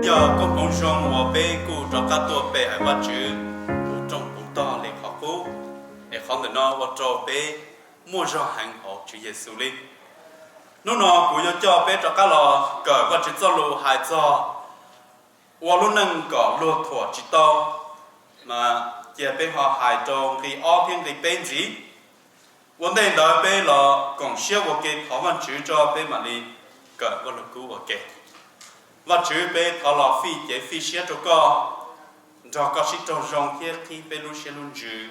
Yog koob hmoov zoo uas peb kuj rov qab tuaj pe hawm Vajtswv puv rooj puv tog li qhov qub, es qhov ntawm no ua rau peb muaj zog heev hauv Tswv Yexus li. Hnub no kuv yuav coj peb rov qab los kawm Vajtswv txoj lus hais txog ua lub neej kom luag thuam tsis tau, mas cia peb ho hais rau nqi ob thiab nqi peb ntxiv. Ua ntej ntawd peb los koom siab ua ke thov Vajtswv tso peb mam li kawm Vajluskub ua ke. Vajtswv, peb thov los fij cev fij siab rau koj, nrog koj sib raug zoo thiab qhib peb lub siab lub ntsws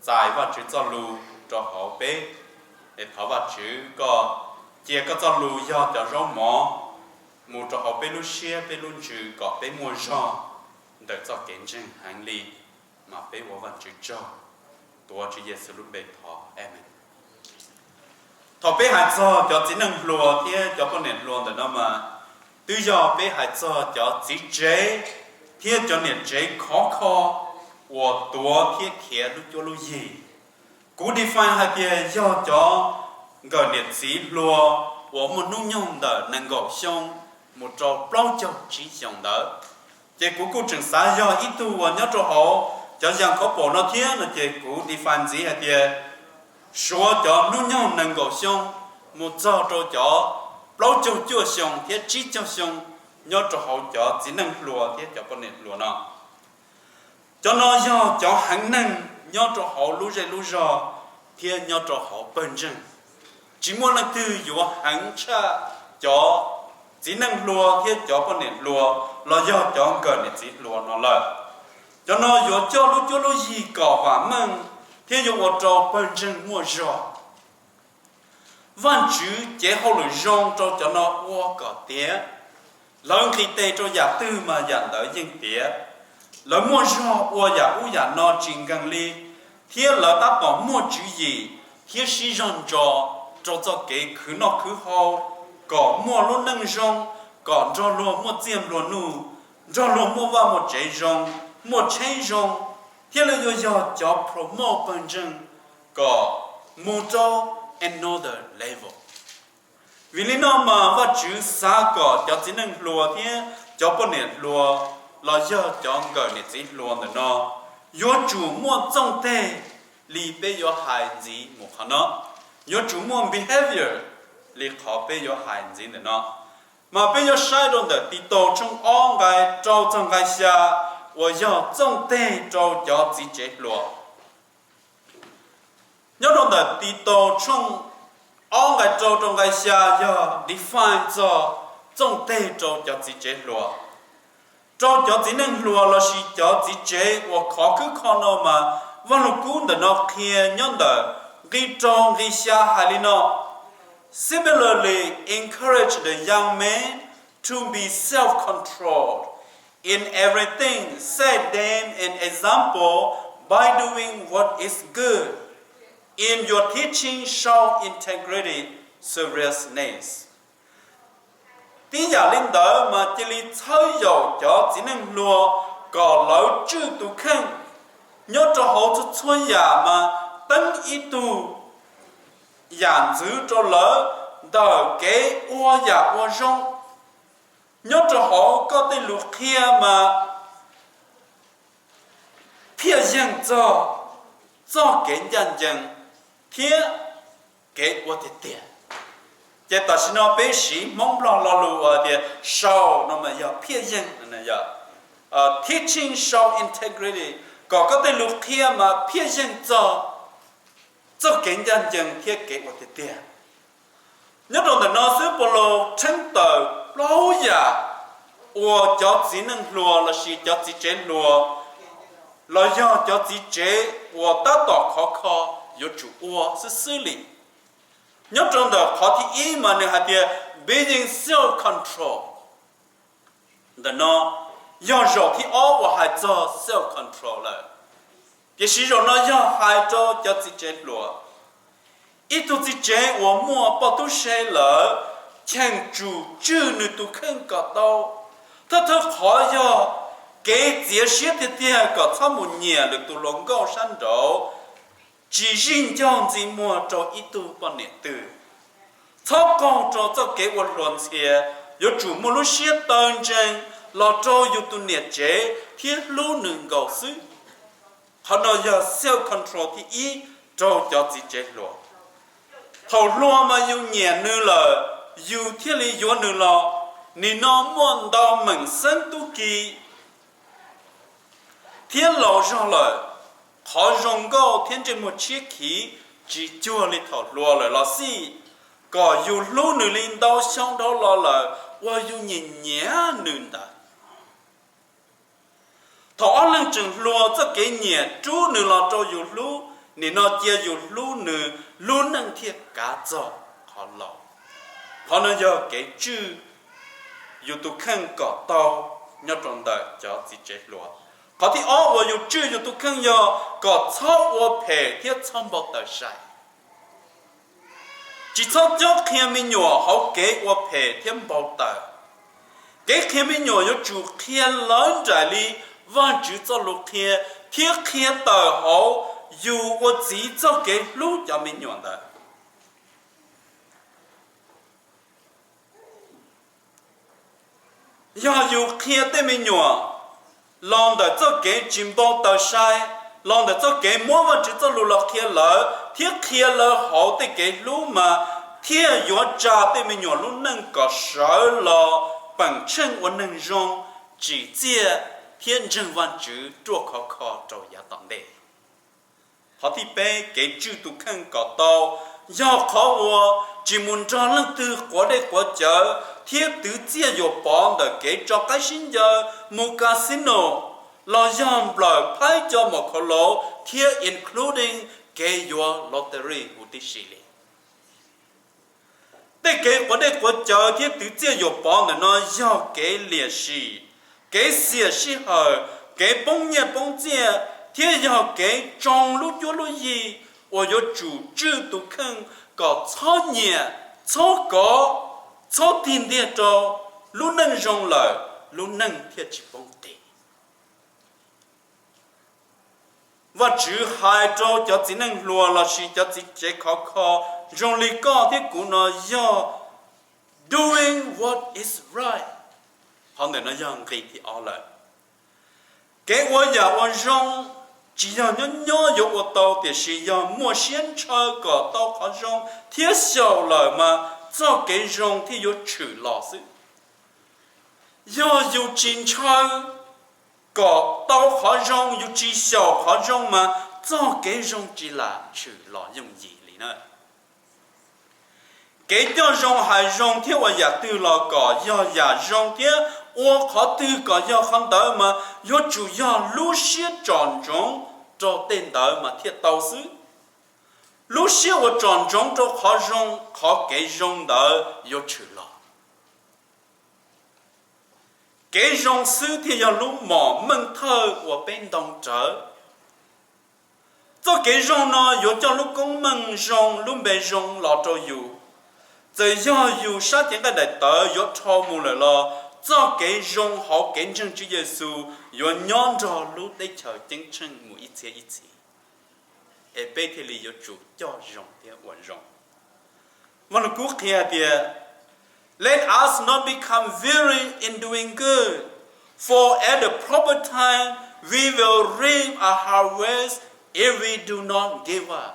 txais Vajtswv txoj lus rau hauv peb. Es thov Vajtswv koj cia koj txoj lus yog cov zaub mov mus rau hauv peb lub siab peb lub ntsws kom peb muaj zog ntawm txoj kev ntseeg heev li, mas peb ua Vajtswv tsaug. Tuav Tswv Yexus lub npe thov, amees. Thaum peb hais txog cov txiv neej hluas thiab cov poj niam hluas ntawm no mas, twb yog peb hais txog cov txiv tsev thiab cov niam tsev khov kho uas tuav thiab khiav lub cuab lub yig. Kuv define hais tias yog cov nkawm niam txiv hluas uas muaj hnub nyoog ntawm nees nkaum xyoo mus rau plaub caug tsib xyoos ntawd. Ces kuv kuj tseem xav yog ib tug uas nyob rau hauv cov young couple no thiab no ces kuv define ntxiv hais tias suav cov hnub nyoog nees nkaum xyoo mus txog rau cov plaub caug cuaj xyoo thiab tsib caug xyoo nyob rau hauv cov txiv neej hluas thiab cov poj niam hluas no. Cov no yog cov heev neeg nyob rau hauv lub zej lub zog thiab nyob rau hauv pawg ntseeg. Tsis muaj leej twg yuav heev tshaj cov txiv neej hluas thiab cov poj niam hluas los yog cov nkawm niam txiv hluas no lawm. Cov no yuav coj lub cuab lub yig kom vam meej thiab yuav ua rau pawg ntseeg muaj zog. Vajtswv cev hauj lwm zoo rau cov no ua kom tiav. Lawv nqis tes rau yam twg mas yam ntawd yeej tiav. Lawv muaj zog ua yam ub yam no tsis nkees li, thiab lawv tab tom muaj tswv yim thiab sib zog ntso rau txoj kev khwv noj khwv haus, kom muaj lub neej zoo, kom nrog luag muaj txiaj nplua nuj, nrog luag muaj vaj muaj tsev zoo, muaj tsheb zoo, thiab lawv yuav yog cov promote pawg ntseeg kom mus rau another level. Vim li no mas Vajtswv xav kom cov txiv neej hluas thiab cov poj niam hluas los yog cov nkawm niam txiv hluas ntawm no yuav tsum muaj txooj teg li peb yuav hais ntxiv mus qhov no, yuav tsum muaj behavior li qhov peb yuav hais ntxiv ntawm no. Mas peb yuav saib rau ntawm Titaus tshooj ob nqai rau txog nqai xya uas yog txooj teg rau cov txiv tsev hluas. Nyob rau ntawm Titaus tshooj ob nqai rau rau nqai xya yog define txog txooj teg rau cov txiv tsev hluas. Rau cov txiv neej hluas lossis cov txiv tsev uas khov khwb kho no mas Vaj Lug Kub ntawm no qhia nyob ntawm nqi rau nqi xya hais li no: Similarly, encourage the young men to be self-controlled in everything, set them an example by doing what is good. In your teaching, show integrity, seriousness. Tib yam li ntawd mas cia li txhawb yaum cov txiv neej hluas kom lawv tswj tus kheej. Nyob rau hauv txhua txhua yam mas teeb ib tug yam ntxwv rau lawv ntawm kev ua yam ua zoo. Nyob rau hauv koj tej lus qhia mas phiaj yeeg txog txoj kev ncaj ncees thiab kev ua tiag tiag. Ces tam sim no peb siv Hmoob Nplog lo lus uas tias sau no mas yog phiaj yeeg, teaching show integrity, kom koj tej lus qhia mas phiaj yeeg txog txoj kev ncaj ncees thiab kev ua tiag tiag. Nyob rau ntawm no xwb Paulus tshawb tawm plaub yam uas cov txiv neej hluas lossis cov txiv tsev hluas los yog cov txiv tsev uas tab tom khov kho yuav tsum ua xwb xwb li. Nyob rau ntawm qhov thib ib mas nws hais tias being self control. Ntawm no yog zaum thib ob uas hais txog self control lawm, tiam sis zaum no yog hais rau cov txiv tsev hluas. Ib tug txiv tsev uas muaj poj tub se lawm cheem tsum tswj nws tus kheej kom tau. Thawj thawj qhov yog kev txiav siab tiag tiag kom txhob mus nyiam lwm tus hluas nkauj sab nraud, tsis zij ncaug ntxi muag rau ib tug poj niam twg. Txhob qaug rau txoj kev ua hluas ntxhias, yuav tsum muaj lub siab taw ntseeg, los rau yus tus niam tsev thiab hlub nws nkaus xwb. Qhov no yog self control thib ib rau cov txiv tsev hluas. Thaum hluas mas yus nyiam nws lawm, yus thiaj li yuav nws los. Nim no muaj ntau meem xeeb tub ki thiab laus zog lawm, qhov zoo nkauj thiab ntsej muag tshiab khiv tsis cuag li thaum hluas lawm los xij, kom yus hlub nws li ntau xyoo dhau los lawm uas yus nyiam nyiam nws ntawd. Thaum ob leeg tseem hluas, txoj kev nyiam rub nws los rau yus hlub, nim no cia yus hlub nws, lub neej thiaj kav txog qhov laus. Qhov no yog kev tswj yus tus kheej kom tau nyob rau ntawm cov txiv tsev hluas. Qhov thib ob uas yus tswj yus tus kheej yog kom txhob ua phem thiab txhob npau taws sai. Tsis txhob cob qhia me nyuam hauv kev ua phem thiab npau taws. Kev qhia me nyuam yuav tsum qhia lawv nraim li Vajtswv txoj lus qhia, thiab qhia tawm hauv yus ua txiv txoj kev hlub cov me nyuam ntawd. Yog yus qhia tej me nyuam los ntawm txoj kev tsis npau taws sai, los ntawm txoj kev muab Vajtswv txoj lus los qhia lawv thiab qhia lawv hauv tej kev hlub mas thiaj yuav tsa tej me nyuam lub neej kom sawv los peem tsheej ua neeg zoo, tsim txiaj thiab ntseeg Vajtswv ruaj khov kho rau yav tom ntej. Qhov thib peb, kev tswj tus kheej kom tau yog qhov uas tsis mus nrog leej twg quav dej quav cawv thiab twv txiaj yuam pov ntawm kev tso qaib sib ncaws, mus casino, los yog nplawm phaib cov mos khau lauv thiab including kev yuav lottery huv tib si li. Tej kev quav dej quav cawv thiab twv txiaj yuam pov ntawm no yog kev liam sim, kev xiam sij hawm, kev poob nyiaj poob txiaj, thiab yog kev tsoo lub cuab lub yig uas yuav tsum tswj tus kheej kom txhob nyiam, txhob kov, txhob tig ntiag rau. Lub neej zoo lawm, lub neej thiaj tsis poob qis. Vajtswv hais rau cov txiv neej hluas lossis cov txiv tsev khov kho zoo li koj thiab kuv no yog doing what is right. Qhov ntawm no yog nqi thib ob lawm. Kev ua yam uas zoo tsis yog nyob nyob yuav ua tau, tiam sis yog muaj siab ntshaw kom tau qhov zoo thiab xyaum lawm mas txoj kev zoo thiaj yuav tshwm los xwb. Yog yus tsis ntshaw kom tau qhov zoo, yus tsis xyaum qhov zoo mas txoj kev zoo tsis lam tshwm los yooj yim li na. Kev coj zoo hais zoo thiab ua yam twg los kom yog yam zoo thiab ua qhov twg kom yog qhov ntawd mas yuav tsum yog lub siab tsom ntsoov rau tej ntawd mas thiaj tau xwb. Lub siab uas tsom ntsoov rau qhov zoo, qhov kev zoo ntawd yuav tshwm los. Kev zoo xwb thiaj yog lub mom meej thawj uas peb ntoo rawv. Txoj kev zoo no yuav coj lub koob meej zoo, lub npe zoo los rau yus. Txawm yog yus sab cev nqaij daim tawv yuav dhau mus lawm los txoj kev zoo hauv kev ntseeg Tswv Yexus yuav nyob nrog lub teb chaws ceeb tsheej mus ib txhiab ib txhis. Es peb thiaj li yuav tsum coj zoo thiab ua zoo. Vaj Lug Kub qhia tias, Let us not become weary in doing good, for at the proper time we will reap a harvest if we do not give up.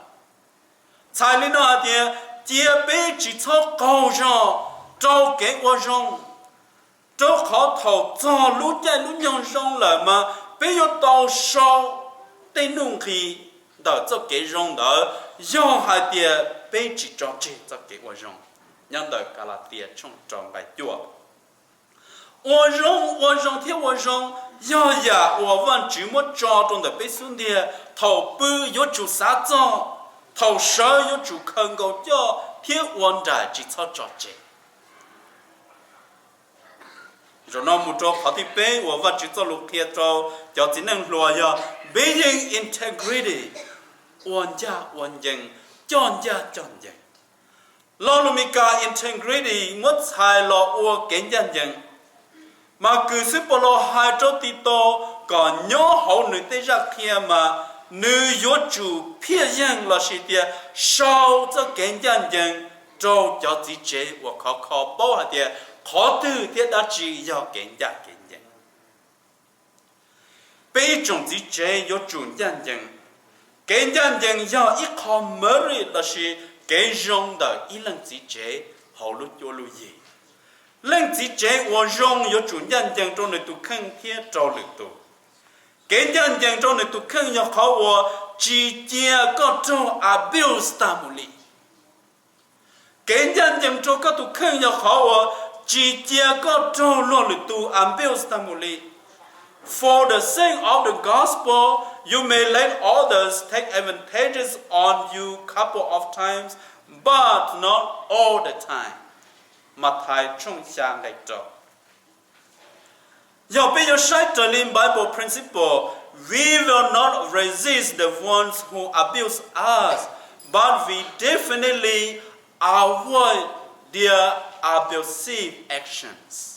Txhais li no hais tias, cia peb tsis txhob qaug zog rau kev ua zoo, rau qhov thaum txog lub caij lub nyoog zoo lawm mas peb yuav tau sau tej nuj nqis ntawm txoj kev zoo ntawd, yog hais tias peb tsis tso tseg txoj kev ua zoo. Nyob ntawm Kalatias tshooj rau nqai cuaj. Ua zoo, ua zoo thiab ua zoo yog yam uas Vajtswv muab tso rau ntawm peb xub ntiag thaum pw yuav tsum xav txog, thaum sawv yuav tsum khaws nkaus coj thiab ua nraim tsis txhob tso tseg. Zaum no mus rau qhov thib peb uas Vajtswv txoj lus qhia rau cov txiv neej hluas yog being integrity, ua ncaj ua ncees, coj ncaj coj ncees. Lo lus Mis Kas integrity muab txhais los ua kev ncaj ncees. Mas kws xib Paulus hais rau Titaus kom nyob hauv nws tej zaj qhia mas nws yuav tsum phiaj yeeg lossis tias sau txoj kev ncaj ncees rau cov txiv tsev uas khov kho paub hais tias qhov twg thiab dab tsi yog kev ncaj kev ncees. Peb tsoom txiv tsev yuav tsum ncaj ncees. Kev ncaj ncees yog ib qho merit lossis kev zoo ntawm ib leej txiv tsev hauv lub cuab lub yig. Leej txiv tsev uas zoo yuav tsum ncaj ncees rau nws tus kheej thiab rau lwm tus. Kev ncaj ncees rau nws tus kheej yog qhov uas tsis cia koj raug abuse tag mus li. Kev ncaj ncees rau koj tus kheej yog qhov uas tsis cia koj raug luag lwm tus abuse tag mus li. For the sake of the gospel, you may let others take advantages on you couple of times, but not all the time. Mathais tshooj xya nqe rau. Yog peb yuav saib raws li Bible principle, we will not resist the ones who abuse us, but we definitely avoid their abusive actions.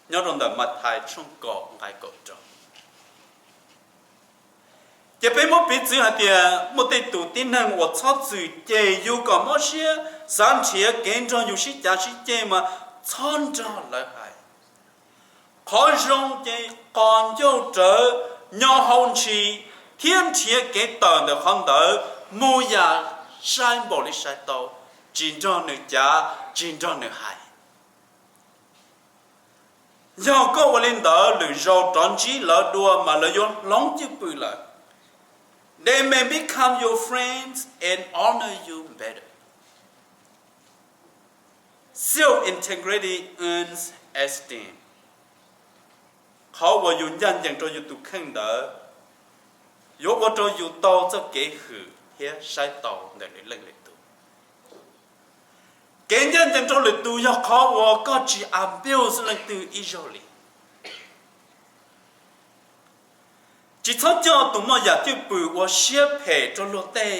Nyob rau ntawm Mathais tshooj kaum nqe kaum rau. Ces peb muab piv txwv hais tias muaj tej tus tib neeg uas txhob txwm cem yus kom mob siab, xav nrhiav kev nrog yus sib cav sib ceg mas txhob nrog lawv hais. Qhov zoo ces qos ncauj rawv, nyo hau ntshis, thiab nrhiav kev tawm ntawm qhov ntawd mus yam sai npaum li sai tau, tsis nrog nws cav, tsis nrog nws hais. Yog koj ua li ntawd, lwm zaus rov ntsib lawv dua mas lawv yuav hloov cwj pwm lawm. They may become your friends and honor you better. Self-integrity earns esteem. Qhov uas yus ncaj ncees rau yus tus kheej ntawd yuav ua rau yus tau txoj kev hwm thiab saib taus ntawm lwm leej lwm tus. Kev ncaj ncees rau lwm tus yog qhov uas koj tsis abuse leej twg ib zaug li. Tsis txhob coj tus muaj yam cwj pwm ua siab phem rau luag tej.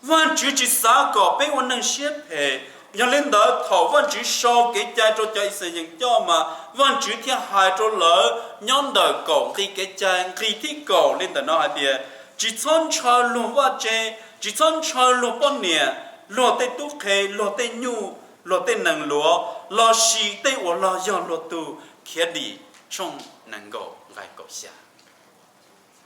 Vajtswv tsis xav kom peb ua neeg siab phem. Yog li ntawd, thaum Vajtswv sau kev cai rau cov Ixayees coj mas Vajtswv thiaj hais rau lawv nyob ntawm kaum nqi kev cai, nqi thib kaum li ntawm no hais tias, tsis txhob ntshaw luag vaj tse, tsis txhob ntshaw luag poj niam, luag tej tub qhe, luag tej nyuj, luag tej nees luav, lossis tej uas los yog luag tug khiav dim. Tshooj nees nkaum nqe kaum xya.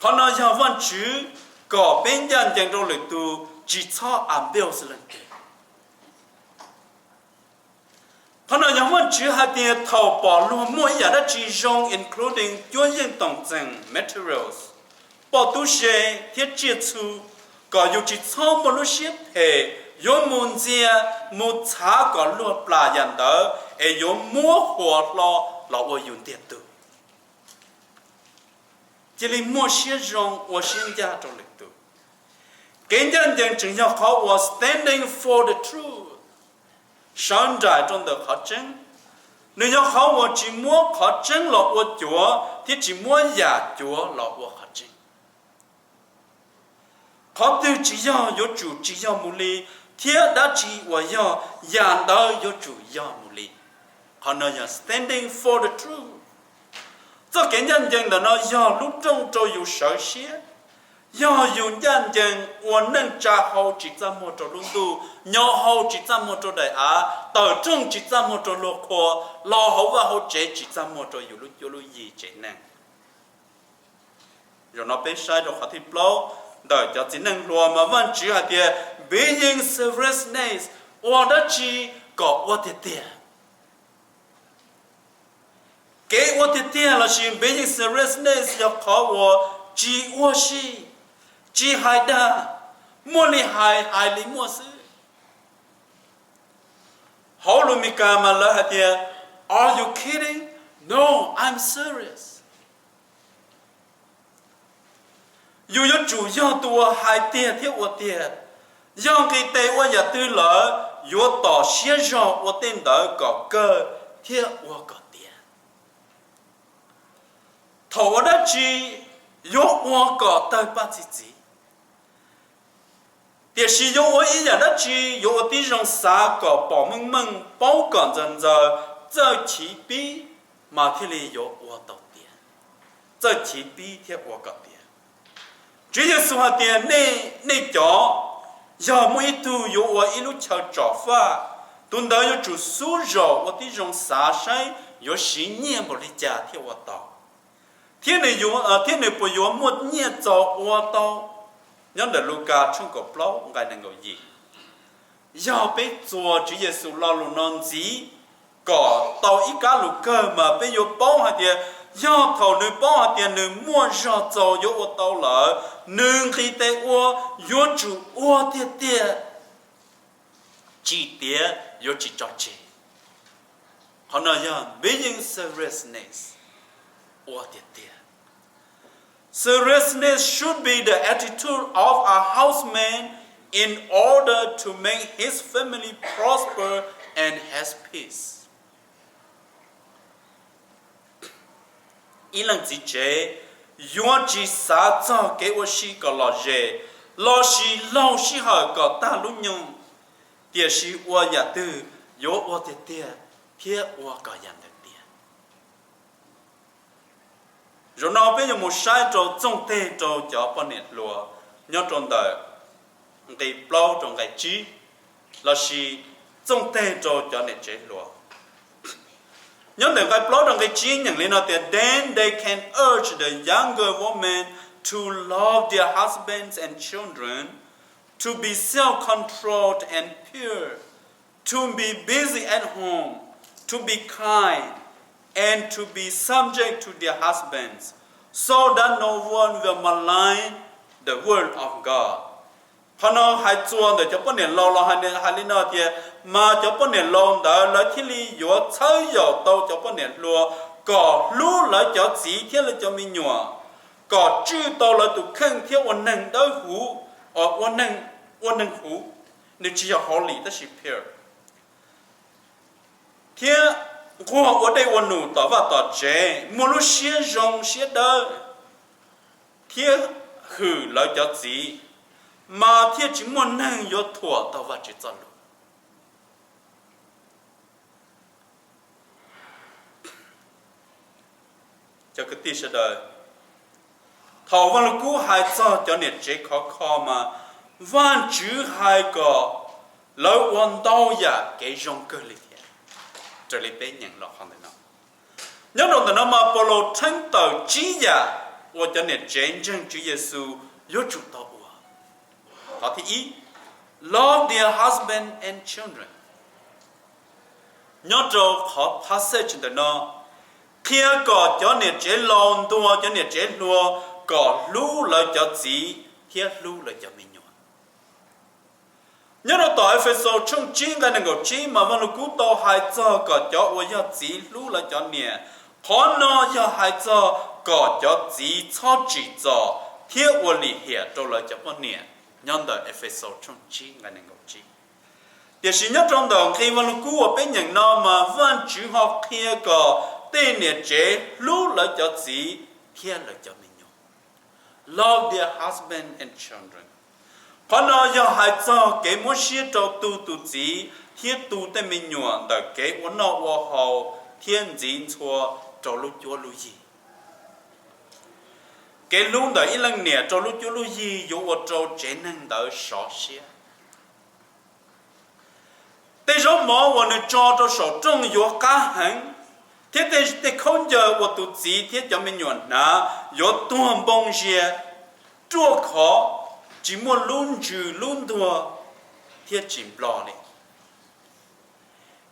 Qhov no yog Vajtswv kom peb ncaj ncees rau lwm tus, tsis txhob abuse leej twg. Qhov no yog Vajtswv hais tias thaum pom luag muaj ib yam dab tsi zoo, including cuab yeej toom txeem, materials, poj tub se thiab tsiaj txhu, kom yus tsis txhob muaj lub siab phem yuav mus ntxias mus txhav kom luag plam yam ntawd es yuav muab hua hlo los ua yus ntiag tug. Cia li muaj siab zoo ua siab ncaj rau lwm tus. Kev ncaj ncees tseem yog qhov uas standing for the truth. Sawv nraim rau ntawm qhov tseeb. Nws yog qhov uas tsis muab qhov tseeb los ua cuav thiab tsis muab yam cuav los ua qhov tseeb. Qhov twg tsis yog yuav tsum tsis yog mus li, thiab dab tsi uas yog, yam ntawd yuav tsum yog mus li. Qhov no yog standing for the truth. Txoj kev ncaj ncees ntawm no yog lub rooj rau yus sawv siab, yog yus ncaj ncees ua neej tsa hau tsis txaj muag rau lub ntuj, nyo hau tsis txaj muag rau daim av, tawm rooj tsis txaj muag rau luag qhua, los hauv vaj hauv tsev tsis txaj muag rau yus lub cuab lub yig tsev neeg. Zaum no peb saib rau qhov thib plaub ntawm cov txiv neej hluas mas Vajtswv hais tias being seriousness, ua dab tsi kom ua tiag tiag. Kev ua tiag tiag lossis being seriousness yog qhov uas tsis ua si, tsis hais dag, muaj li hais hais li muaj xwb. Hauv lus Meskas mas lawv hais tias, are you kidding? No, I'm serious. Yus yuav tsum yog tus uas hais tiag thiab ua tiag. Yog nqis tes ua yam twg lawm, yuav tos siab zog ua tej ntawd kom kawg thiab ua kom tiag. Thaum ua dab tsi yuav ua kom tawg paj txi txiv, tiam sis yuav ua ib yam dab tsi yuav ua tib zoo xav kom pom meej meej, paub kom ntxaws ntxaws, txawj chiv pib mas thiaj li yuav ua tau tiag. Txawj chiv pib thiab ua kom tiag. Tswv Yexus hais tias, nej, nej cov, yog muaj ib tug yuav ua ib lub chaw tsom faj, tus ntawd yuav tsum xub zaum ua tib zoo xav saib yuav siv nyiaj npaum li cas thiaj ua tau. Thiab nws yuav, thiab nws puas yuav muaj nyiaj txaus ua tau? Nyob ntawm Lukas tshooj kaum plaub nqai nees nkaum yim, yog peb txuas Tswv Yexus lo lus no ntxiv kom tau ib kab lus kawg mas peb yuav paub hais tias, yog thaum nws paub hais tias nws muaj zog txaus yuav ua tau lawm, nws nqis tes ua, yuav tsum ua tiag tiag, tsis tiav yuav tsis tso tseg. Qhov no yog being seriousness, ua tiag tiag. Seriousness should be the attitude of a houseman in order to make his family prosper and has peace. Ib leej txiv tsev yuav tsis xav txog kev ua si kom lom zem lossis laug sij hawm kom tag lub nyoog, tiam sis ua yam twg yuav ua tiag tiag thiab ua kom yam ntawd tiag. Zaum no peb yuav mus saib rau txooj teg rau cov poj niam hluas nyob rau ntawm nqe plaub rau nqe tsib, lossis txooj teg rau cov niam tsev hluas. Nyob ntawm nqe plaub rau nqe tsib nyeem li no tias, Then they can urge the younger women to love their husbands and children, to be self-controlled and pure, to be busy at home, to be kind, and to be subject to their husbands, so that no one will malign the word of God. Qhov no hais txuas ntawm cov poj niam laus los hais li no tias, mas cov poj niam laus ntawd lawv thiaj li yuav txhawb yaum tau cov poj niam hluas kom hlub lawv cov txiv thiab lawv cov me nyuam, kom tswj tau lawv tus kheej thiab ua neeg dawb huv, ua neeg, ua neeg huv, nws tsis yog holy tab sis pure, thiab nquag ua dej ua num tom vaj tom tsev, muaj lub siab zoo siab dawb, thiab hwm lawv cov txiv, mas thiaj tsis muaj neeg yuav thuam tau Vajtswv txoj lus. Cov kwv tij sawv daws, thaum Vaj Lug Kub hais txog cov niam tsev khov kho mas Vajtswv hais kom lawv ua ntau yam kev zoo kawg li thiab. Raws li peb nyeem los qhov ntawm no, nyob rau ntawm no mas Paulus txheeb tawm tsib yam uas cov niam tsev ntseeg Tswv Yexus yuav tsum tau ua. Qhov thib ib, love their husband and children. Nyob rau qhov passage ntawm no qhia kom cov niam tsev laus ntuas cov niam tsev hluas kom hlub lawv cov txiv thiab hlub lawv cov me nyuam. Nyob rau tom Efexus tshooj tsib nqe nees nkaum tsib mas Vaj Lug Kub tau hais txog kom cov uas yog txiv hlub lawv cov niam. Qhov no yog hais txog kom cov txiv txhob tsim txom thiab ua lim hiam rau lawv cov poj niam, nyob ntawm Efexus tshooj tsib nqe nees nkaum tsib. Tiam sis nyob rau ntawm nqe Vaj Lug Kub uas peb nyeem no mas Vajtswv ho qhia kom tej niam tsev hlub lawv cov txiv thiab lawv cov me nyuam. Love their husband and children. Qhov no yog hais txog kev muab siab rau tu tus txiv thiab tu tej me nyuam ntawm kev ua noj ua haus thiab ntxiv ntxhua rau lub cuab lub yig. Kev hlub ntawm ib leej niam rau lub cuab lub yig yuav ua rau tsev neeg ntawd sov siab. Tej zaub mov uas nws tso rau saum rooj yuav qab heev, thiab tej khaub ncaws uas tus txiv thiab cov me nyuam hnav yuav tuag npoo zias, ruaj khov, tsis muaj lub ntsws lub ntuag thiab tsis nplo li.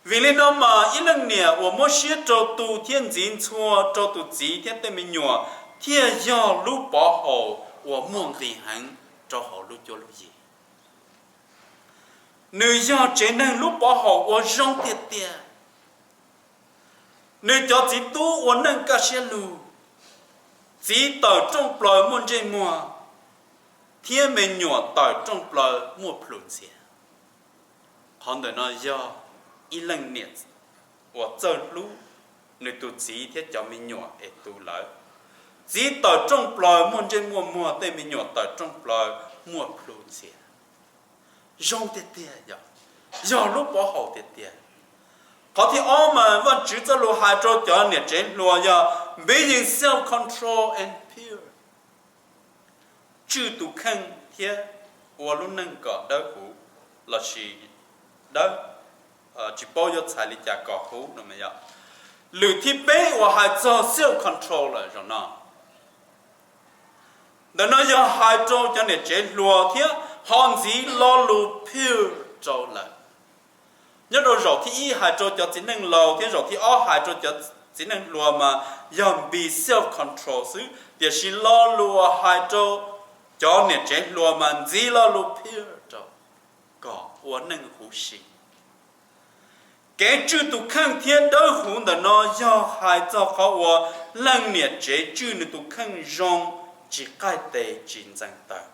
Vim li no mas ib leej niam uas muab siab rau tu thiab ntxiv ntxhua rau tus txiv thiab tej me nyuam thiaj yog lub pov haum uas muaj nqis heev rau hauv lub cuab lub yig. Nws yog tsev neeg lub pov haum uas zoo tiag tiag. Nws cov txiv tub ua neej kaj siab lug, txiv tawm rooj plaws muaj ntsej muag, thiab me nyuam tawm rooj plaws muaj plhus ntxhias. Qhov ntawm no yog ib leej niam uas txawj hlub nws tus txiv thiab cov me nyuam es tu lawv. Txiv tawm rooj plaws muaj ntsej muaj muag, tej me nyuam tawm rooj plaws muaj plhus ntxhias. Zoo tiag tiag, yog lub pov haum tiag tiag. Qhov thib ob mas Vajtswv txoj lus hais rau cov niam tsev hluas yog being self-control and pure, tswj tus kheej thiab ua lub neej kom dawb huv, lossis dawb, tsis paub yuav txhais li cas, kom huv no mas yog. Lwm thib peb uas hais txog self-control lawm zaum no, Ntawm no yog hais rau cov niam tsev hluas thiab ho ntxiv lo lus pure rau lawm. Nyob rau zaum thib ib hais rau cov txiv neej laus thiab zaum thib ob hais rau cov txiv neej hluas mas yog be self control xwb, tiam sis lo lus uas hais rau cov niam tsev hluas mas ntxiv lo lus pure rau kom ua neej huv si. Kev tswj tus kheej thiab dawb huv ntawm no yog hais txog qhov uas leej niam tsev tswj nws tus kheej zoo, tsis qaij tes tsis ntxeev taw.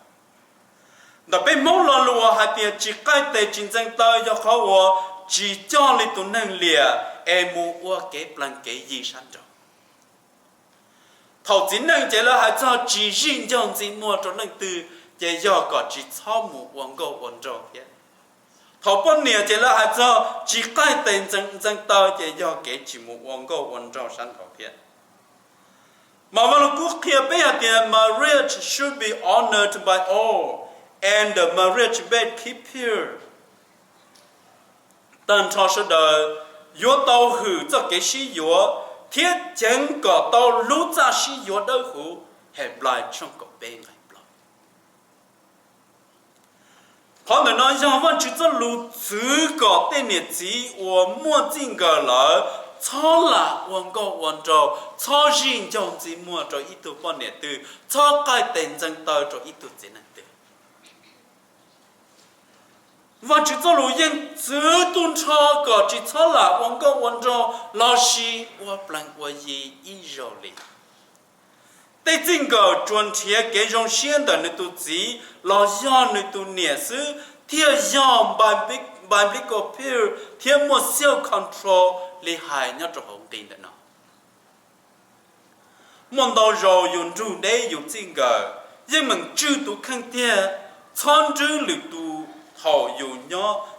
Ntawm peb Hmoob lo lus uas hais tias tsis qaij tes tsis ntxeev taw yog qhov uas tsis coj li tus neeg liam es mus ua kev plees kev yi sab nraud. Thaum txiv neej ces lawv hais txog tsis zij ncaug ntxi muag rau leej twg, ces yog kom tsis txhob mus ua nkauj ua nraug thiab. Thaum poj niam ces lawv hais txog tsis qaij tes ntxeev taw, ces yog kev tsis mus ua nkauj ua nraug sab nraud thiab. Mas Vaj Lug Kub qhia peb hais tias marriage should be honored by all, and the marriage bed keep pure. Tag nrho sawv daws yuav tau hwm txoj kev sib yuav thiab ceev kom tau lub txaj sib yuav dawb huv. Henplais tshooj kaum peb nqe plaub. Qhov ntawm no yog Vajtswv txoj lus txwv kom tej niam txiv uas muaj txij nkawm lawm txhob lam ua nkauj ua nraug, txhob zij ncaug ntxi muag rau ib tug poj niam twg, txhob qaij tes ntxeev taw rau ib tug txiv neej twg. Vajtswv txoj lus yeej txwv tag nrho kom tsis txhob lam ua nkauj ua nraug lossis ua plees ua yi ib zaug li. Tej txij nkawm tsuas nrhiav kev zoo siab ntawm nws tus txiv los yog nws tus niam xwb thiaj yog biblical pure thiab muaj self control li hais nyob rau hauv nqi ntawm no. Muaj ntau zaus yus nrug deb yus txij nkawm, yeej meem tswj tus kheej tiag, txhob nrwb lwm tus thaum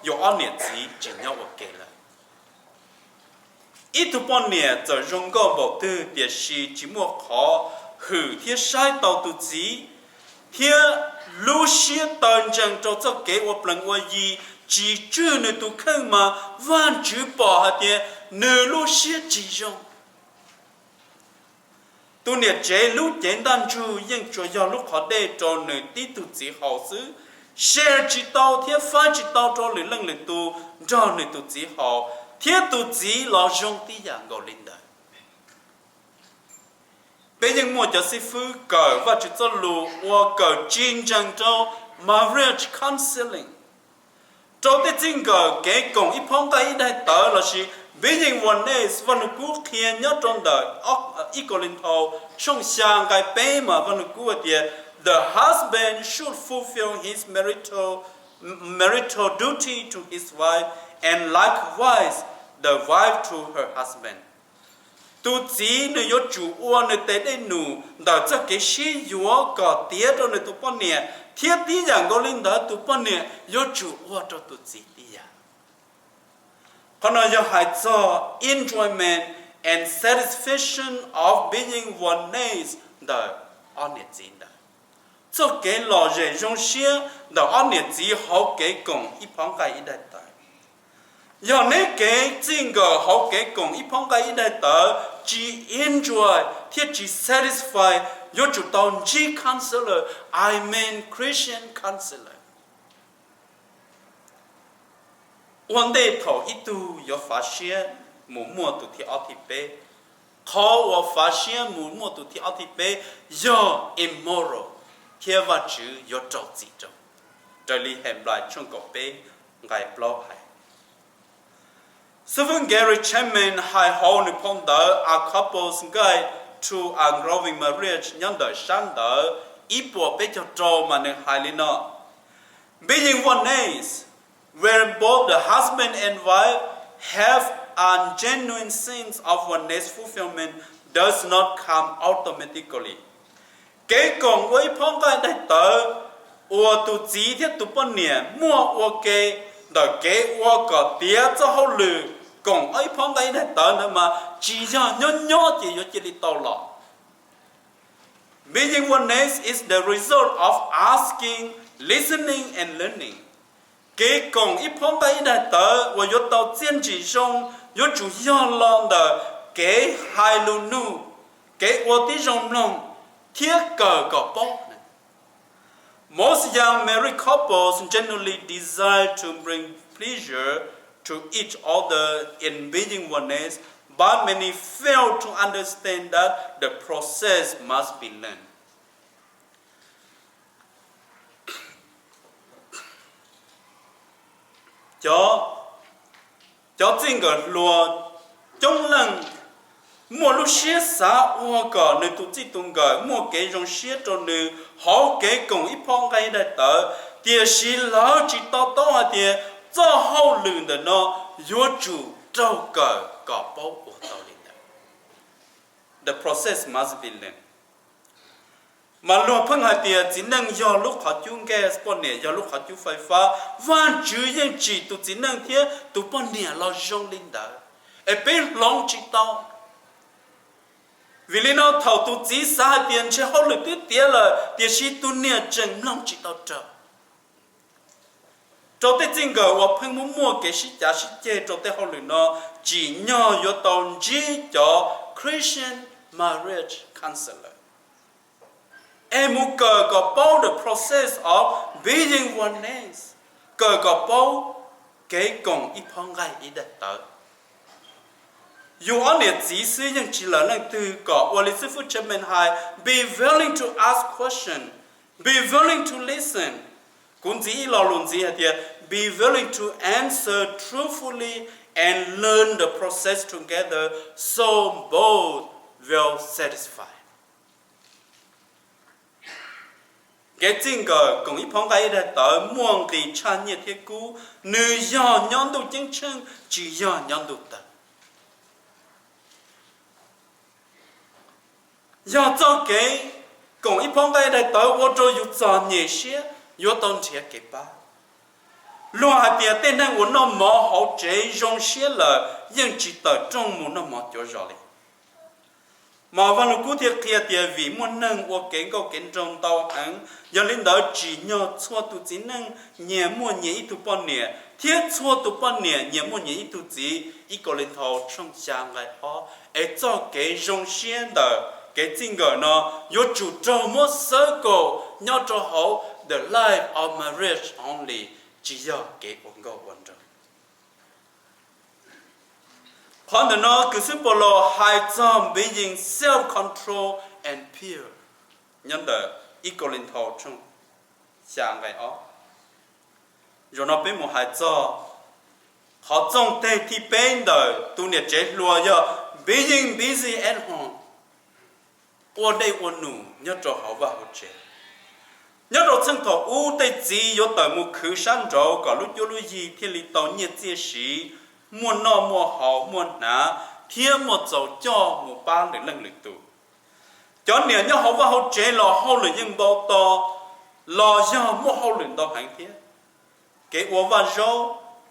yus ob niam txiv tsis nyob ua ke lawm. Ib tug poj niam txawm zoo nkauj npaum twg tiam sis tsis muaj qhov hwm thiab saib taus tus txiv, thiab lub siab taw ntsees rau txoj kev ua plees ua yi, tsis tswj nws tus kheej mas Vajtswv pom hais tias nws lub siab tsis zoo. Tus niam tsev lub cev ntaj ntsug yeej tsuas yog lub qhov dej rau nws tib tug txiv haus xwb, share tsis tau thiab faib tsis tau rau lwm leej lwm tus nrog nws tus txiv haus, thiab tus txiv los zoo tib yam nkaus li ntawd. Peb yeej muaj cov xib fwb kawm Vajtswv txoj lus uas kawm tsis ntsees rau marriage counseling. Rau tej txij nkawm kev koom ib phaub nqaij ib daim tawv lossis being oneness, Vaj Lug Kub qhia nyob rau ntawm ib Kauleethaus tshooj xya nqai peb mas Vaj Lug Kub hais tias, the husband should fulfill his marital, marital duty to his wife, and likewise the wife to her husband. Tus txiv nws yuav tsum ua nws tes dej num ntawm txoj kev sib yuav kom tiav rau nws tus poj niam, thiab tib yam nkaus li ntawd tus poj niam yuav tsum ua rau tus txiv tib yam. Qhov no yog hais txog enjoyment and satisfaction of being oneness ntawm ob niam txiv ntawd. Txoj kev lom zem zoo siab ntawm ob niam txiv hauv kev koom ib phaub nqaij ib daim tawv. Yog neb kev txij nkawm hauv kev koom ib phaub nqaij ib daim tawv tsis enjoy thiab tsis satisfy, yuav tsum tau ntsib counselor, I mean Christian counselor. Ua ntej thaum ib tug yuav fav siab mus muaj tus thib ob thib peb, qhov uas fav siab mus muaj tus thib ob thib peb yog immoral thiab Vajtswv yuav rau txim rau, raws li Henplais tshooj kaum peb nqai plaub hais. Xib fwb Gary Chapman hais hauv nws phau ntawv A Couple's Guide to a Growing Marriage nyob ntawm sab ntawv ib puas peb caug rau mas nws hais li no: Being oneness, where both the husband and wife have a genuine sense of oneness fulfillment, does not come automatically. Kev koom ua ib phaub nqaij daim tawv uas tus txiv thiab tus poj niam muaj ua ke ntawm kev ua kom tiav txoj hauj lwm koom ib phaub nqaij daim tawv ntawd mas tsis yog nyob nyob ces yuav cia li tau los. Being oneness is the result of asking, listening and learning. Kev koom ib phaub nqaij ib daim tawv uas yuav tau txiaj ntsim zoo yuav tsum yog los ntawm kev hais lus nug, kev ua tib zoo mloog thiab kawm kom paub. Most young married couples generally desire to bring pleasure to each other in being oneness, but many fail to understand that the process must be learned. Cov txij nkawm hluas coob leej muaj lub siab xav ua kom nws tus txij tus nkawm muaj kev zoo siab rau nws hauv kev koom ib phob nqaij daim tawv, tiam sis lawv tsis to taub hais tias txoj hauj lwm ntawm no yuav tsum raug kawm kom paub ua tau li ntawd. The process must be learned. Mas luag pheej hais tias txiv neej yog lub qhov cub gas, poj niam yog lub qhov cub fais fab. Vajtswv yeej tsim tus txiv neej thiab tus poj niam los zoo li ntawd, es peb hloov tsis tau. Vim li no thaum tus txiv xav hais tias ntshe hauj lwm twb tiav lawm tiam sis tus niam tseem mloog tsis tau raws. Rau tej txij nkawm uas pheej muaj muaj kev sib cav sib ceg rau tej hauj lwm no, tsim nyog yuav tau ntsib cov Christian marriage counselor es mus kawm kom paub the process of being oneness, kawm kom paub kev koom ib phob nqaij ib daim tawv. Yus ob niam txiv xwb yeej tsis lawm leej twg kom ua li xib fwb Chapman hais, be willing to ask question, be willing to listen. Kuv ntxiv ib lo lus ntxiv hais tias be willing to answer truthfully and learn the process together, so both will satisfy. Kev txij nkawm koom ib phob nqaij ib daim tawv muaj nqis tshaj nyiaj thiab kub, nws yog nyob ntuj ceeb tsheej tsis yog nyob ntuj tawg. Yog txoj kev koom ib phob nqaij daim tawv ua rau yus txom nyem siab, yuav tau nrhiav kev pab. Luag hais tias tej neeg uas noj mov hauv tsev zoo siab lawm yeej tsis tawm rooj mus noj mov cuav zos li. Mas Vaj Lug Kub thiaj qhia tias vim muaj neeg ua kev nkauj kev nraug ntau heev, yog li ntawd tsim nyog txhua tus txiv neej nyias muaj nyias ib tug poj niam thiab txhua tus poj niam nyias muaj nyias ib tug txiv. Ib Kauleethaus tshooj xya nqai ob. Es txoj kev zoo siab ntawm kev txij nkawm no yuav tsum raug muab xawb kaum nyob rau hauv the life of marriage only, tsis yog kev ua nkauj ua nraug. Qhov ntawm no Kwv Xwb Paulus hais txog being self-controlled and pure nyob ntawm ib Kauleethaus tshooj xya nqai ob. Zaum no peb mus hais txog qhov txooj teg thib peb ntawm tus niam tsev hluas yog being busy at home, ua dej ua num nyob rau hauv vaj hauv tsev. Nyob rau txheej thaum ub tej txiv yuav tawm mus khwv sab nraud kom lub cuab lub yig thiaj li tau nyiaj txiaj siv, muaj noj muaj haus muaj hnav thiab muaj txaus coj mus pab lwm leej lwm tus. Cov niam nyob hauv vaj hauv tsev los hauj lwm yeej npau taws, los yog muaj hauj lwm ntau heev thiab. Kev ua vaj zaub,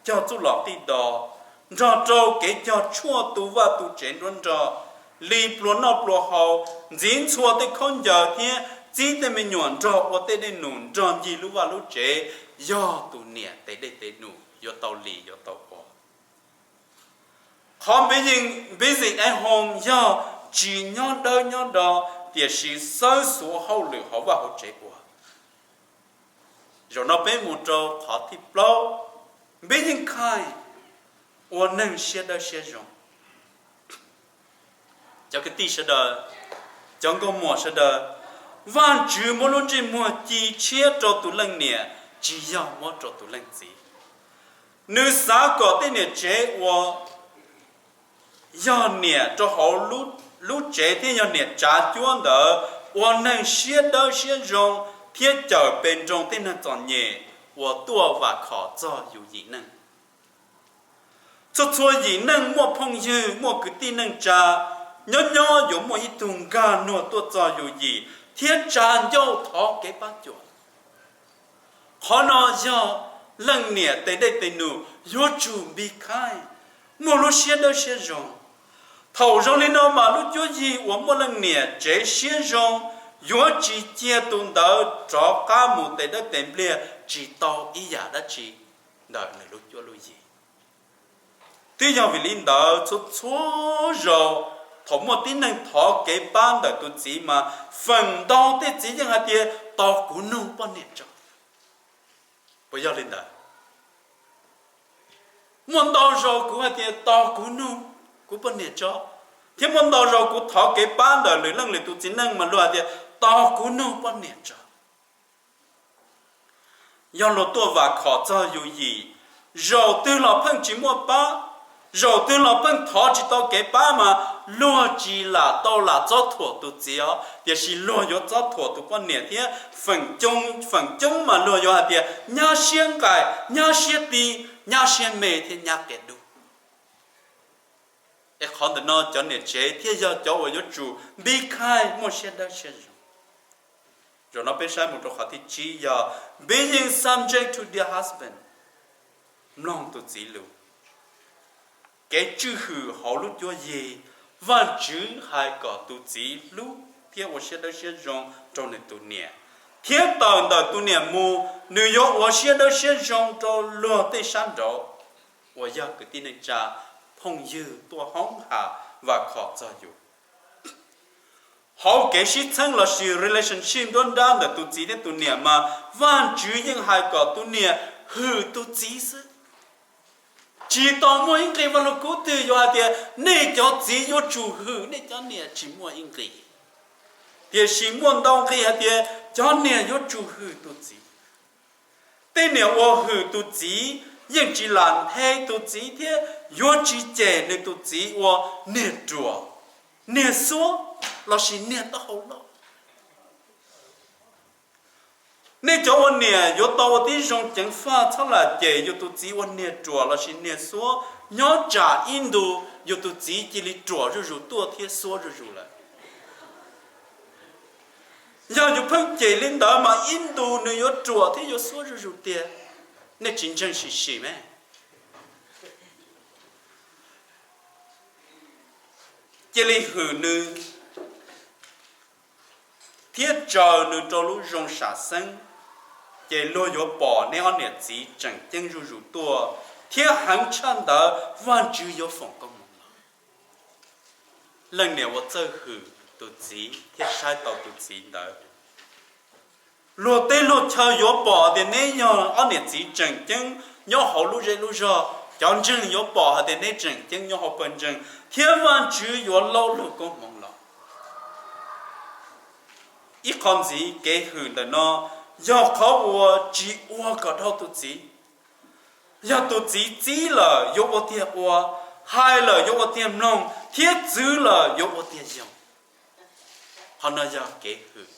cog txuj lom qij dos, nrog rau kev cog tshuaj tu vaj tu tsev nruab nrog, li pluas noj pluas haus, ntxiv ntxhua tej khaub ncaws thiab txib tej me nyuam nrog ua tej dej num nrog ncig lub vaj lub tsev, yog tus niam tes dej tes num yuav tau li yuav tau ua. Qhov being busy at home yog tsis nyob dawb nyob do, tiam sis xawb xuav hauj lwm hauv vaj hauv tsev ua. Zaum no peb mus rau qhov thib plaub, being kind, ua neeg siab dawb siab zoo. Cov kwv tij sawv daws, cov nkauj muam sawv daws, Vajtswv muab lub ntsej muag ci tshiab rau tus leej niam, tsis yog muab rau tus leej txiv. Nws xav kom tej niam tsev uas yog niam rau hauv lub tsev thiab yog niam tsav cuab ntawd ua neeg siab dawb siab zoo thiab cawm pes nroo tej neeg txom nyem uas tuaj vam khom txog yus yim neej. Txhua txhua yim neej muaj phooj ywg muaj kwv tij neej tsa, nyob nyob yuav muaj ib tug nkag nuag tuaj txog yus yim thiab tsa ncauj thov kev pab cuam. Qhov no yog leej niam tes dej tes num yuav tsum be kind, muaj lub siab dawb siab zoo. Thaum zoo li no mas lub cuab yig uas muaj leej niam tsev siab zoo yuav tsis cia tus ntawd rov qab mus tes dawb tes npliag tsis tau ib yam dab tsi ntawm nws lub cuab lub yig. Twb yog vim li ntawd txhua txhua zaus thaum muaj tib neeg thov kev pab ntawm tus txiv mas feem ntau tej txiv yeej hais tias tos kuv nug poj niam tso. Puas yog li ntawd? Muaj ntau zaus kuv hais tias tos kuv nug kuv poj niam tso, thiab muaj ntau zaus kuv thov kev pab ntawm lwm leej lwm tus txiv neej mas luag hais tias tos kuv nug poj niam tso. Yog luag tuaj vam khom txog yus yim, zaum twg los pheej tsis muaj pab, zaum twg los pheej thov tsis tau kev pab mas luag tsis lam tau lam txob thuam tus txiv os, tiam sis luag yuav txob thuam tus poj niam thiab. Feem coob mas luag yuav hais tias nyab siab nqaim, nyab siab ti, nyab siab me thiab nyab qias dub. Es qhov ntawm no cov niam tsev thiaj yog cov uas yuav tsum be kind, muaj siab dawb siab zoo. Zaum no peb saib mus rau qhov thib tsib yog being subject to their husband, mloog tus txiv lus. Kev tswj hwm hauv lub cuab yig, Vajtswv hais kom tus txiv hlub thiab ua siab dawb siab zoo rau nws tus niam, thiab tawm ntawm tus niam mus, nws yuav ua siab dawb siab zoo rau luag tej sab nraud uas yog kwv tij neej tsa, phooj ywg tuaj hoob ham vam khom txog yus. Hauv kev sib txheeb lossis relationship nruab nrab ntawm tus txiv thiab tus niam mas Vajtswv yeej hais kom tus niam hwm tus txiv xwb. Tsis tau muaj ib nqe vaj lug kub twg yuav hais tias nej cov txiv yuav tsum hwm nej cov niam, tsis muaj ib nqe. Tiam sis muaj ntau nqe hais tias cov niam yuav tsum hwm tus txiv. Tej niam uas hwm tus txiv yeej tsis lam nthe tus txiv thiab yuav tsis cem nws tus txiv ua niag ruam, niag xuab lossis niag taub hau loj. Nej cov ua niam yuav tau ua tib zoo ceev faj, txhob lam cem yus tus txiv ua niag ruam lossis niag xuab. Nyob tsam ib ntus yus tus txiv cia li ruam zuj zus tuaj thiab xuab zuj zus lawm. Yog yus pheej cem li ntawd mas ib ntus nws yuav ruam thiab yuav xuab zuj zus tiag. Nej tsis ntseeg sim sim me. Cia li hwm nws thiab tsaws nws rau lub zoo sam xeeb, ces luag yuav pom neb ob niam txiv tseem ceeb zuj zus tuaj, thiab heev tshaj ntawd Vajtswv yuav foom koob hmoov los. Leej niam uas txawj hwm tus txiv thiab saib taus tus txiv ntawd, luag teb luag chaw yuav pom tias neb yog ob niam txiv tseem ceeb nyob hauv lub zej lub zog. Cov ntseeg yuav pom hais tias neb tseem ceeb nyob hauv pawg ntseeg, thiab Vajtswv yuav laub luag koob hmoov los. Ib qho ntxiv, kev hwm ntawm no yog qhov uas tsis ua kom dhau tus txiv. Yog tus txiv txib lawm yuav ua tiag ua, hais lawm yuav ua tiag mloog, thiab txwv lawm yuav ua tiag yoog. Qhov no yog kev hwm.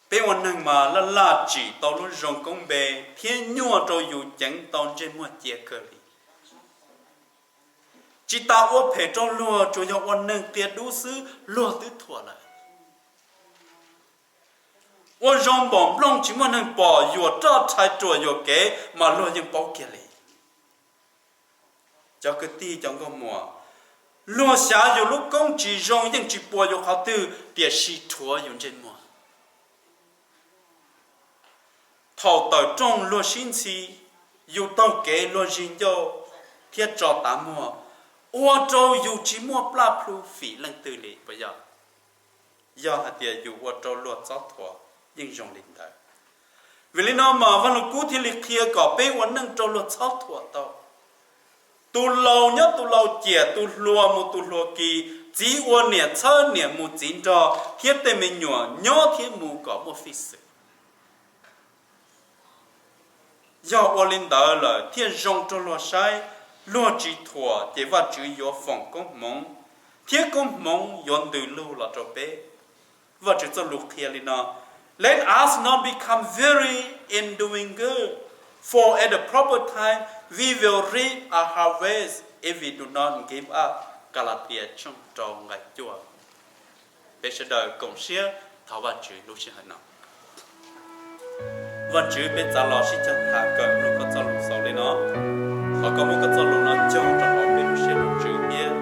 Peb ua neeg mas laj laj tsim tau lub zoo koob npe thiab nyuaj rau yus ceev tau ntsej muag cia kawg li. Tsis tas ua phem rau luag, tsuas yog ua neeg qias dub xwb luag twb thuam lawm. Ua zoo npaum nplooj tsis muaj neeg pom, yuam roj rhais ruam yuam kev mas luag yeej paub kiag li. Cov kwv tij cov nkauj muam, luag xyav yus lub koob tsis zoo yeej tsis puas yus qhov twg, tiam sis rhuav yus ntsej muag. Thaum tawm rooj luag sib ntxhi, yus taug kev luag zis ncauj thiab tso tav muag, ua rau yus tsis muaj plaj plhu fim leej twg li puas yog? Yog hais tias yus ua rau luag txob thuam yeej zoo li ntawd. Vim li no mas Vaj Lug Kub thiaj li qhia kom peb ua neej rau luag txhob thuam tau. Tus laus nyob tus laus ciam, tus hluas mus tus hluas kis, txiv ua niam txhawb niam mus txiv nrog, thiab tej me nyuam nyob thiab mus kom muaj fij xwm. Yog ua li ntawd lawm thiaj zoo rau luag saib, luag tsis thuam ces Vajtswv yuav foom koob hmoov, thiab koob hmoov yuav ntws lug los rau peb. Vajtswv txoj lus qhia li no: Let us not become weary in doing good, for at the proper time we will reap a harvest if we do not give up. Kalatias tshooj rau nqai cuaj. Peb sawv daws koom siab thov Vajtswv lub sij hawm no. Vajtswv, peb txav los sib cog tham kawm mloog koj txoj lus xaus li no. Thov koj muab koj txoj lus no cog rau hauv peb lub siab lub ntsws thiab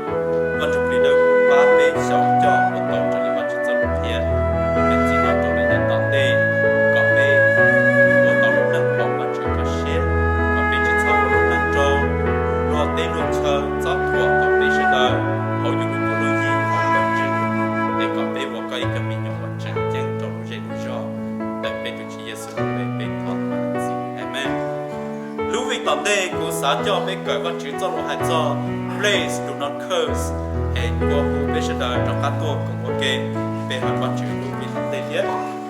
Vaj Ntsuj Plig dawb huv pab peb xyaum coj ua tau raws li Vajtswv txoj lus qhia. Peb txi no rau lawm yav tom ntej, kom peb ua tau lub neej haum Vajtswv txoj sia, kom peb tsis txhob ua lub neej rau luag teb luag chaw txob thuam tau peb sawv daws hauv yus lub cuab lub yig hauv pawg ntseeg. Tom ntej kuv xav coj peb kawm Vajtswv txoj lus hais txog please do not curse, es kuv hu peb sawv daws rov qab tuaj koom ua ke, peb hais Vajtswv lub npe tom ntej thiab.